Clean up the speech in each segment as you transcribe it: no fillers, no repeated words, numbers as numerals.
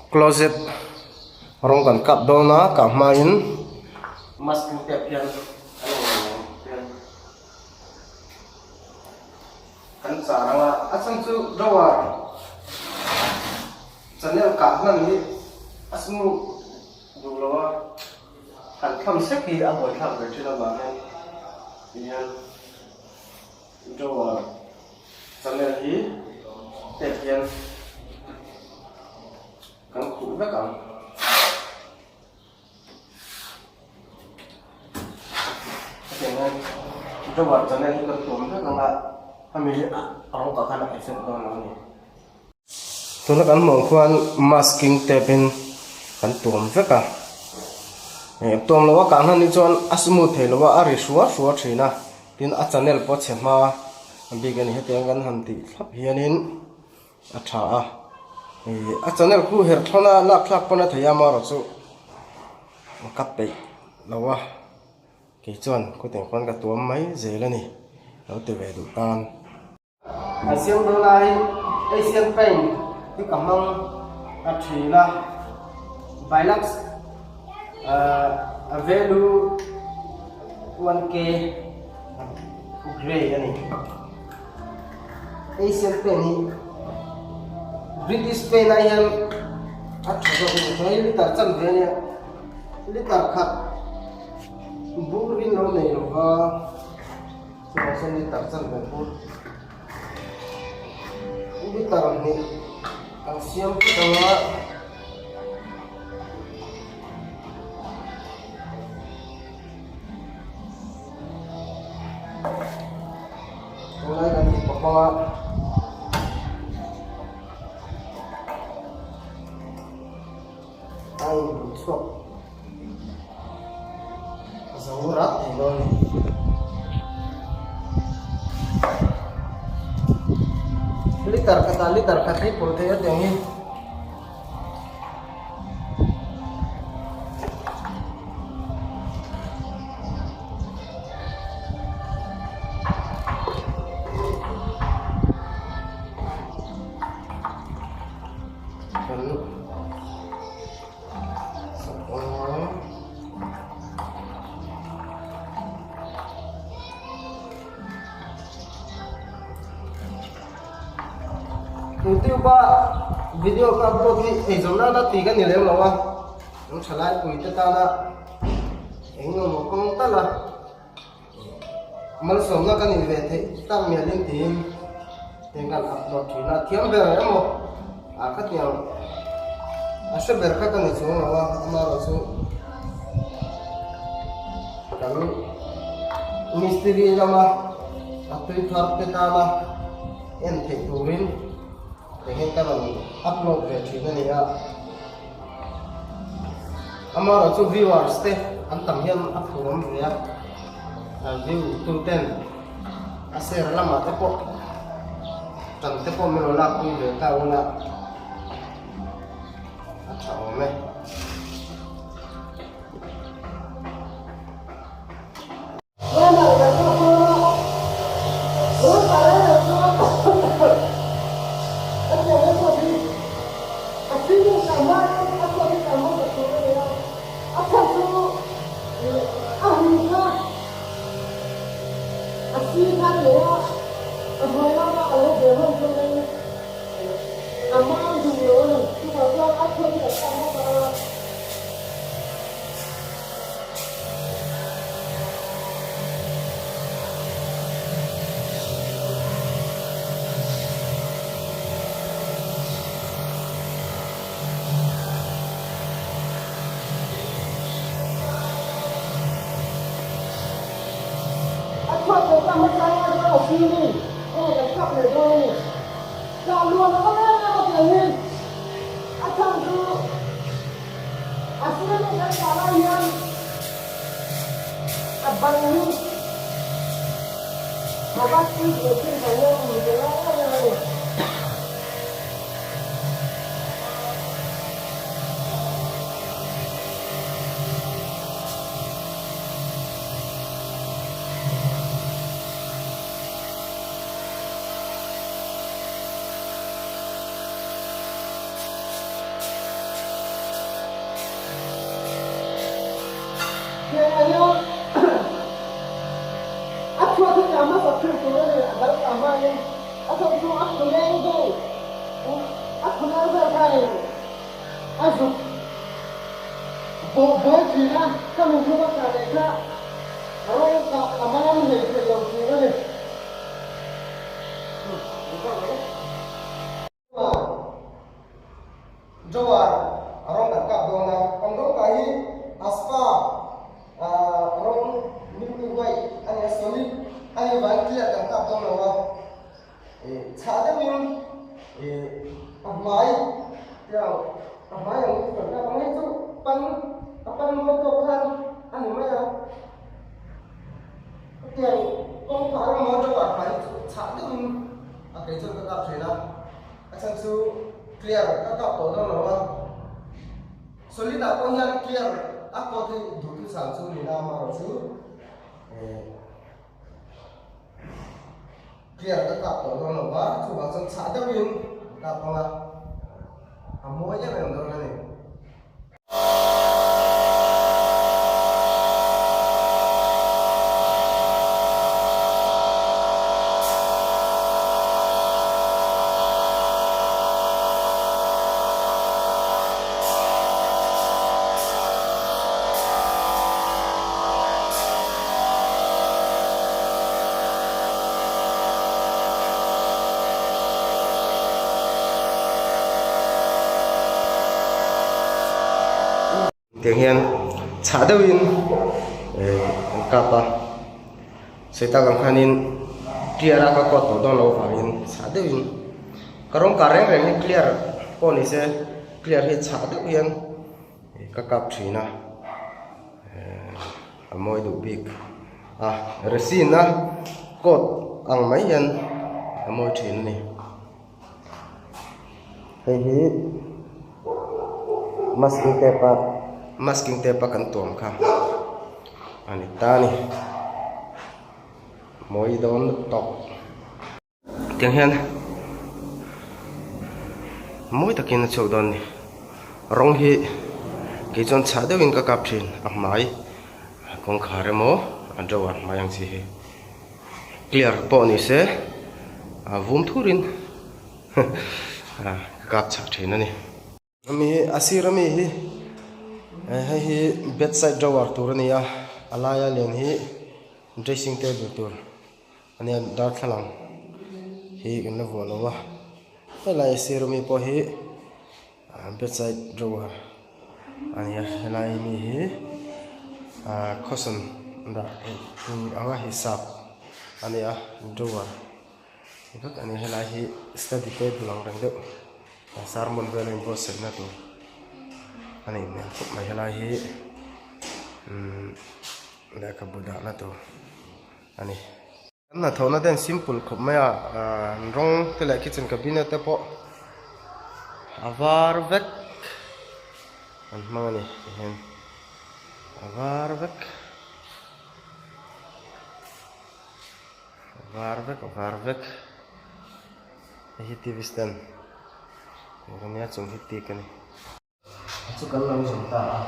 Closet rawng kan kap dawn a kah hmain masking tape hian an rawn hian kan char ang a a chhan chu drawer channel kah hman hi a smooth duh lo a han tham sek hi a buaithlak ve thin avang hian tihian drawer. Channel hi tape hian kan khuh vek ang. Hetiang hian drawer channel hi kan tuam vek ang a, hemi hi a rawng ah khan a effect dawn lo a ni. Tuna kan hmuh ang khuan masking tape in kan tuam vek a, tuam loh a kah hnan hi chuan a smooth thei lo a, a ri hruah hruah thin a. Tin, a channel pawh chhe hma bik a ni. Hetiang kan han tih thlap hianin a tha a. Ih a channel khu herh thlawn a lak thlak pawn a thei a amaherawh chu ka peih lo a. Kei chuan khutiang khuan ka tuam mai zel a ni. Lo ti ve duh tan. An siam dawn laiin Asian Paint hi ka hmang a thin a, Bilux a value 1K grey a ni. Asian Paint hi British Paint ai hian a tha zawk a ni. Hei liter chanve a nia, liter khat bur in lo nei lo va. Chuvang chuan liter chanve bur liter hnih kan siam phawt ang a. Tunlai kan tih pawh hmang a. A inbul chhuak zo rat thei dawn a ni. Liter khatah liter khat hi pawlh theih a tiang hi. YouTube a video ka upload hi eizawn nana tih ka ni lem lo a an thalai pui te tana eng emaw kawng tal a malsawmna ka nih ve theih tak mialin tiin heng kan upload thin a thiam ber emaw ah khatiang a hre ber kha ka ni chuang lo a amaherawh chu kan mistiri lama a tui thar te tana en theih turin eng hi ka rawn upload ve thin a ni a. Amaherawh chu viewers te an tam hian a phur awm ve a, view tu ten a share lamah te pawh tan te pawh min lo lak pui ve ta ula a tha awm e. A chhuak leh ta hmasa a chuan a ceiling erawh kan kap leh dawn a ni. Kah luan a awm em em a tiang hi a chhan chu A ceiling kan kah lai hian a bang hi a va tui ve thin vang hian ui te ngai em em a ni. Tiang hian a chhuat hi kah hmasa thin tur a ni, a dal kah hmain a chhan chu a thu leng vel, a thu leng vel khain a zuk bawh buai thin a, khami hnu a kah leh kha rawng kah a mam hlei thei lo thin a ni. Joan a rawng kan kap dawn a, kan rawng kah hi Aspa rawng milky white a ni a, solid a ni vang clear kan kap dawn lo a, chhah deuhin a hmai tiang a hmai ang chu kan kap ang, hei chu pan a pan mawi tawk khan a ni mai a, hetiang kawngkhar emaw drawer hmai hi chu chhah deuhin a kei chuan ka kap thin a. A chhan chu clear ka kap tawh dawn lo a, solid ah pawh hian clear a coat hi duhthusam chu ni na amaherawh chu eh clear ka kap tawh dawn lo va, chuvang chuan chhah deuhin an kap ang a, a mawi em em dawn a ni. Tiang hian chhah deuhin eh an kap a sawi tak ang khanin clear a ka coat tawh dawn loh avangin chhah deuhin ka rawng kah reng reng hi clear pawh ni se clear hi chhah deuh hian ka kap thin a eh a mawi duh bik a resin a coat ang mai hian a mawi thin a ni. Hei hi masking tape a masking tape a kan tuam kha a ni ta a ni mawi dawn tawp tiang hian mawi takin a chhuak dawn a ni rawng hi kei chuan chhah deuhin ka kap thin a hmai kawngkhar emaw a drawer hmai ang chi hi. Clear pawh ni se a vum thurin ka kap chak thin a ni. Ami hi a sir ami hi hei hi bedside drawer tur a ni a a laia lian hi dressing table tur a nia darthlalang hi kan la vuah lo a helai a sir ami pawh hi bedside drawer a ni a helai ami hi ah cushion dah theih tur anga hisap a ni a drawer vek a ni helai hi study table ang reng deuh sermon vel a inbuatsaih na tur a nih hmel khawp mai helai hi umm lehkhabu dahna tur a ni. An hnathawhna te an simple khawp mai a ahh an rawng te leh kitchen cabinet te pawh a var vek an hmang a ni tihian a var vek a var vek a var vek hei hi tv stand tur a nia chung hi tik a ni. Chu kan lo zawm ta a.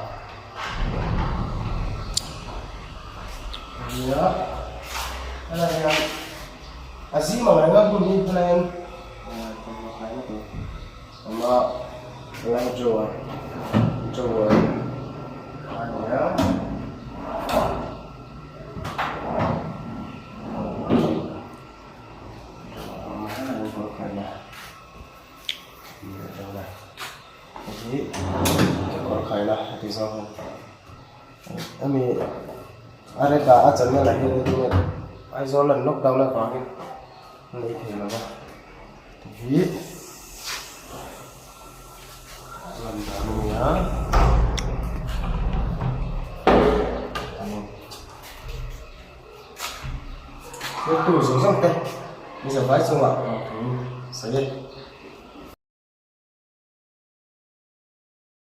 Nia helai hian a zim ang reng a hmun hi helai hian thawmhnaw khaina tur a awm a helai drawer drawer a ni a. Hei kekawr khaina a ti zawng a ni hemi a rek ah a channel ah hian readymade Aizawl an lockdown avangin an lei thei lo va hei hi a lan dan a ni a. Thil tur zawng zawng te mi zavai chungah lawmthu sawi e.